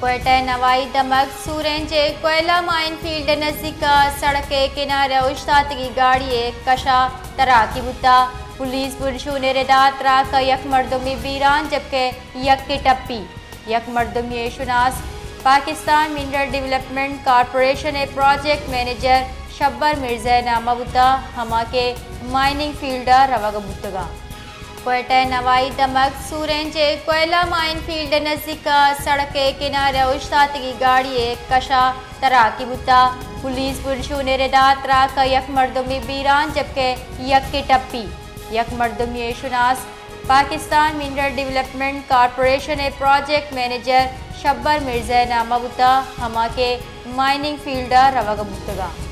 کوئٹہ ءِ نوائی دمگ سورینج ءِ کوئلہ مائن فیلڈ ءِ نزیک ءَ سڑک ءِ کنارہ اوشتاتگی گاڑی ءِ کش ءَ تراکی بوتہ۔ پولیس بنشون ءِ ردا تراک ءَ یک مردمے بیران جبکہ یکے ٹپی۔ یک مردمے ءِ شناس پاکستان منرل ڈیولپمنٹ کارپوریشن ءِ پراجیکٹ منیجر شبر مرزا ءِ نام ءَ بوتہ، ہما کہ مائننگ فیلڈ ءَ روگ ءَ بوتگ ءَ۔ کوئٹہ ءِ نوائی دمگ سورینج ءِ کوئلہ مائن فیلڈ ءِ نزیک ءَ سڑک ءِ کنارہ اوشتاتگی گاڑی ءِ کش ءَ تراکی بوتہ۔ پولیس بنشون ءِ ردا تراک ءَ یک مردمے بیران جبکہ یکے ٹپی۔ یک مردمے ءِ شناس پاکستان منرل ڈیولپمنٹ کارپوریشن ءِ پراجیکٹ منیجر شبر مرزا ءِ نام ءَ بوتہ، ہما کہ مائننگ فیلڈ ءَ روگ ءَ بوتگ ءَ۔